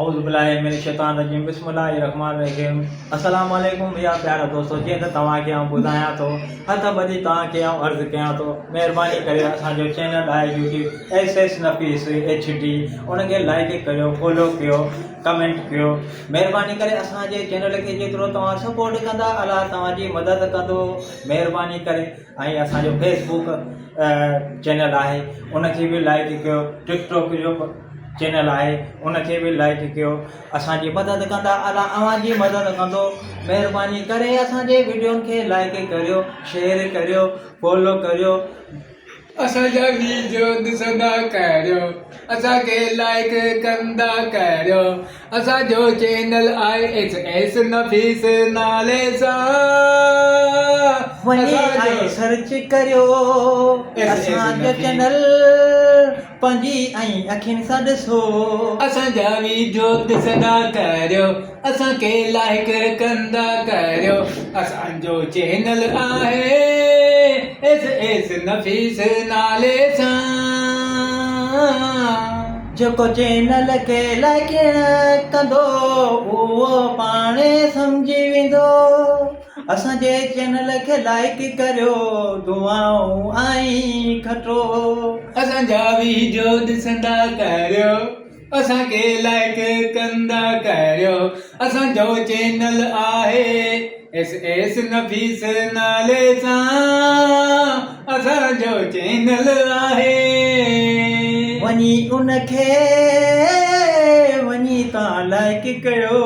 اعوذ بالله من الشيطان الرجيم بسم الله الرحمن الرحيم السلام عليڪم يا پيارا دوستو جيئن ته توهان کي آئون ٻڌايان ٿو هٿ ٻڌي توهان کي آئون عرض ڪيان ٿو مهرباني ڪري اسان جو چينل آهي YouTube S S Nafees H D ان کي لائڪ ڪريو فالو ڪيو ڪمينٽ ڪيو مهرباني ڪري اسان جي چينل کي جيترو توهان سپورٽ ڪندا الله توهان جي مدد ڪندو مهرباني ڪري ۽ اسان جو فيس بڪ چينل آهي ان کي به لائڪ ڪيو ٽڪ ٽاڪ جو چينل آهي ان کي به لائڪ ڪيو اسان جي مدد ڪندا الله اوهان جي مدد ڪندو مهرباني ڪري اسان جي وڊيون کي لائڪ ڪريو شيئر ڪريو فالو ڪريو. اسان جا ويڊيو ڏسندا ڪريو اسان کي لائڪ ڪندا ڪريو اسان جو چينل آهي ايس ايس نفيس نالي سان وڃي ۽ سرچ ڪريو اسان جو چينل پنهنجي ۽ اکين سان ڏسو. اسان جا ويڊيو ڏسندا ڪريو اسان کي لائڪ ڪندا ڪريو اسان جو چينل آهي ايس ايس نفيس نالي سان. جيڪو چينل کي لائڪ ڪندو اهو پاڻهي سمجهي ويندو. اسان جي چينل کي لائيڪ ڪريو دعائون ۽ کٽو. اسان جا ويڊيو ڏسندا ڪريو اسان کي لائيڪ ڪندا ڪريو اسان جو چينل آهي ايس ايس نفيس نالي سان اسان جو چينل آهي. وڃي ان کي وڃي تان لائيڪ ڪيو.